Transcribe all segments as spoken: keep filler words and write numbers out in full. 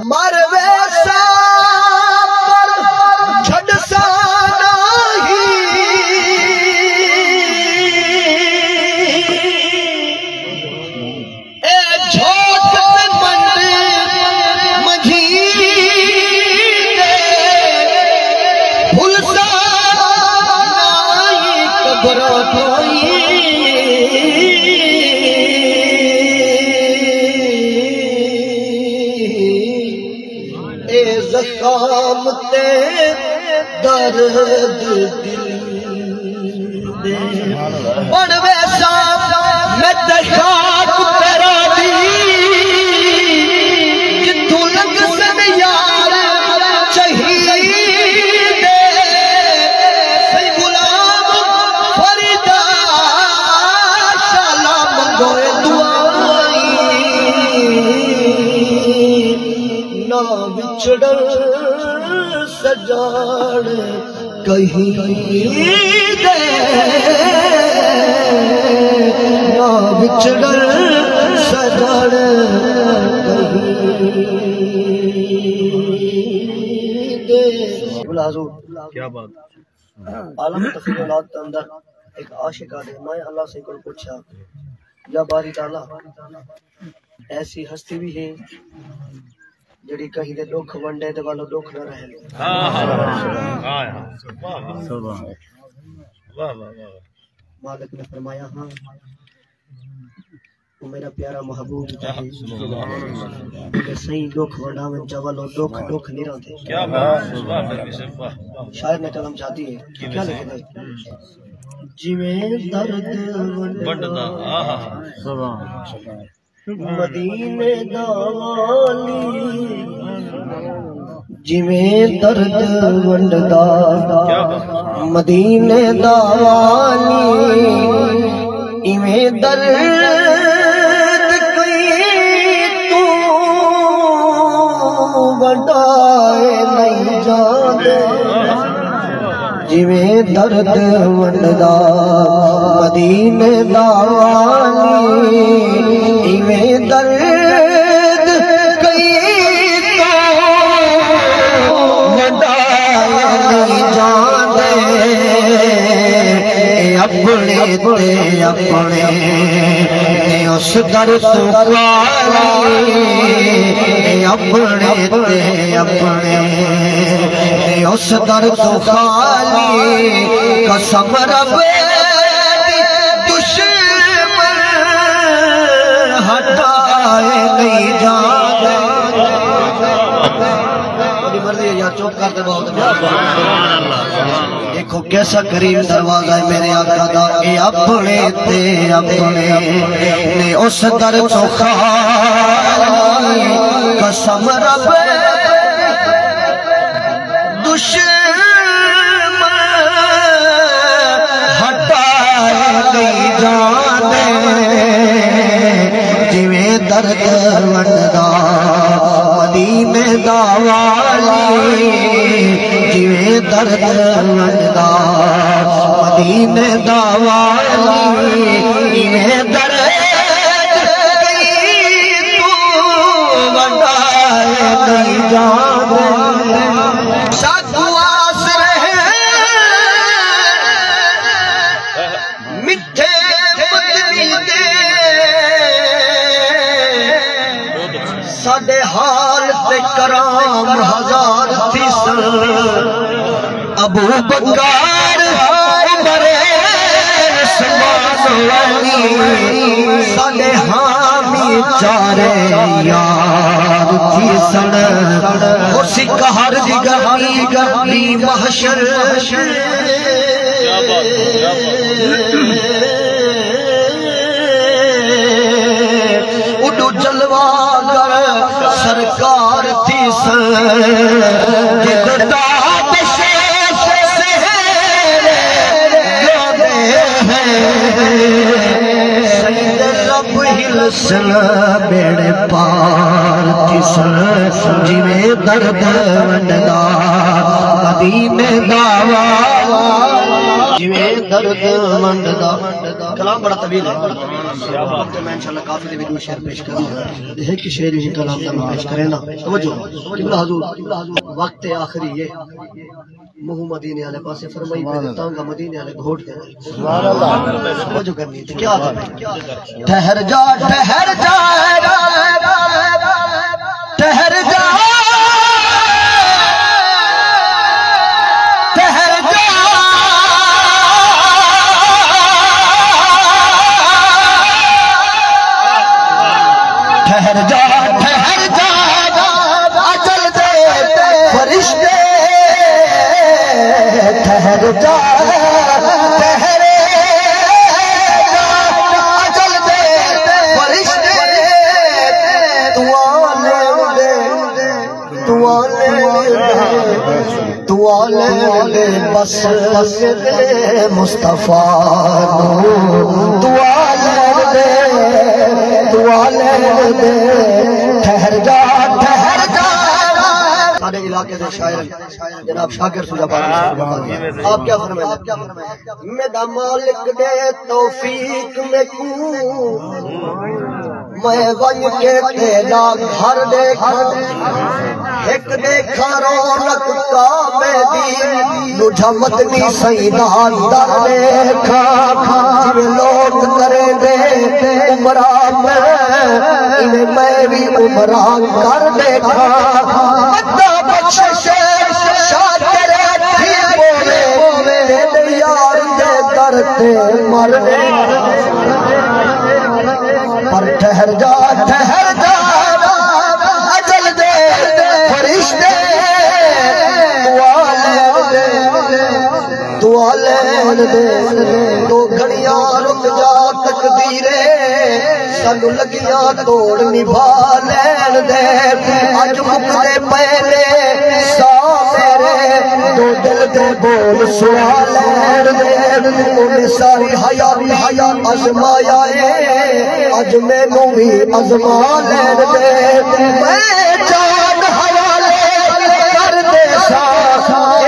مر ویساں پر چھڈساں ناہیں، اے جھوٹ تے منڈ منجھی دے، بھلساں ناہیں قبر تھوئی۔ اے زخم تے درد دل دے، بݨ ویساں میں تے خاک تیرا دی، جتھوں لنگھسن یار شہید۔ سئیں غلام فرید شالا منگوئے دعائیں، نہ وچھڑن سڄاݨ کہیں دے، نہ وچھڑن سڄاݨ کہیں دے۔ بلا حضور۔ کیا بات۔ عالم تخیلات دے اندر ایک عاشق آ ڳئے، میں اللہ سئیں کوں پچھیا، یا باری تعالیٰ، ایسی ہستی بھی ہے جڑی کہیں دے ݙکھ ونڈے تے والو ݙکھ نہ رہے۔ ہاں، ہاں، ہاں، ہاں۔ واہ، واہ۔ سبحان اللہ۔ واہ، واہ، واہ۔ مالک نے فرمایا، ہاں، او میرا پیارا محبوب جی، سبحان اللہ۔ تے سئیں ݙکھ ونڈاون چا والو ݙکھ ݙکھ نہیں رہندے۔ کیا بات ہے، واہ، واہ، واہ۔ شاعر نے قلم چاتی ہے، کیا لکھے؟ جویں درد ونڈدا۔ ونڈدا، آہا۔ سبحان اللہ۔ مدینے دا والی، جویں درد ونڈدا مدینے دا والی، ایویں درد کوئی توں ونڈائے نہیں جاندے۔ جویں درد ونڈدا مدینے دا والی، ایویں درد کئی توں ونڈائے نہیں جاندے۔ اے اپݨے تے اپݨے نے اس در توں خالی، اے اپݨے تے اپݨے نے اس در توں خالی، قسم رب دی دشمن ہٹائے نہیں جاندے۔ تیری مرضی ہے یار، چپ کر تے بہت۔ دیکھو کیسا کریم دروازہ ہے میرے آقا دا، اے اپݨے تے اپݨے نے اس در توں خالی، قسم رب دشمن ہٹائے نہیں جاندے۔ جویں درد ونڈدا مدینے دا والی، جویں درد ونڈدا مدینے دا والی، ایویں درد کئی توں ونڈائے نہیں جاندے۔ ساکوں آس رہے مٹھے مدنی دے، ساݙے حال تے کرام ہزار تھیسن۔ ابو بکر، عمر، عثمان، علی، ساݙے حامی چارے یار تھیسن۔ او سکہر دی گرمی، گرمی محشر۔ کیا بات ہے، کیا بات ہے۔ اݙو جلوہ گر سرکار تھیسن، جݙو تابش سہرے ڳاندے چل بیڑے پار تھیسن، جیویں درد ونڈدا مدینے دا وال، جیویں درد ونڈدا۔ کلام بڑا طویل ہے، وقت میں انشاءاللہ کافی دے وچ ݙو شعر پیش کروں، تے ہک شعر ہی کلام دا میں پیش کریندا۔ توجہ، قبلہ حضور، وقت آخری ہے۔ منہ مدینے والے پاسے فرمائی پے، تانگا مدینے والے گھوٹ دے۔ سبحان اللہ۔ توجہ کرنی تے کیا آدھے؟ ٹھہر جا، ٹھہر جا، ٹھہر جا، ٹھہر جا، ٹھہر جا، ٹھہر جا، اجل دے فرشتے، ٹھہر جا، ٹھہر جا، اجل دے فرشتے، دعا لین دے، دعا لین دے، دعا لین دے، بس مصطفیٰ نوں دعا لین دے، دعا لین دے، ٹھہر جا، ٹھہر جا۔ ساݙے علاقے دے شاعر جناب شاکر سجا پاٹی صاحب، آپ کیا فرمائیں؟ میݙا مالک ݙے توفیق میکوں، میں ونڄ کے تیݙا گھر ݙیکھاں، ہک ݙیکھاں رونق کعبے دی، ݙوجھا مدنی سئیں دا در ݙیکھاں۔ جیویں لوک کریندے عمرہ میں، ایویں میں وی عمرہ کر ݙیکھاں۔ بندہ بخشش شاکر تھی پووے، تیݙے یار دے در تے مر۔ پر ٹھہر جا، ٹھہر جا، اجل دے فرشتے دعا لین دے، دعا لین دے۔ ݙو گھڑیاں رک جا تقدیرے، سانوں لڳیاں توڑ نبھا لین دے۔ اڄ مکدے پئے نے ساہ میݙے، ݙو دل دے بول سݨا لین دے۔ اونے ساری حیاتی آزمایا اے، اڄ مینوں وی آزما لین دے۔ میں جان حوالے کر ݙیساں،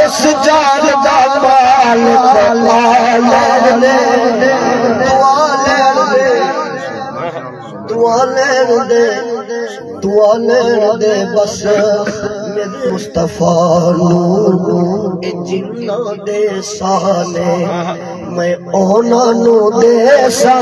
اس جان دا مالک آ لین دے۔ دعا لین دے، دعا لین دے، دعا لین دے، بس میݙے مصطفیٰ نوں۔ اے جنہاں دے ساہ نے، میں انہاں نوں ݙیساں۔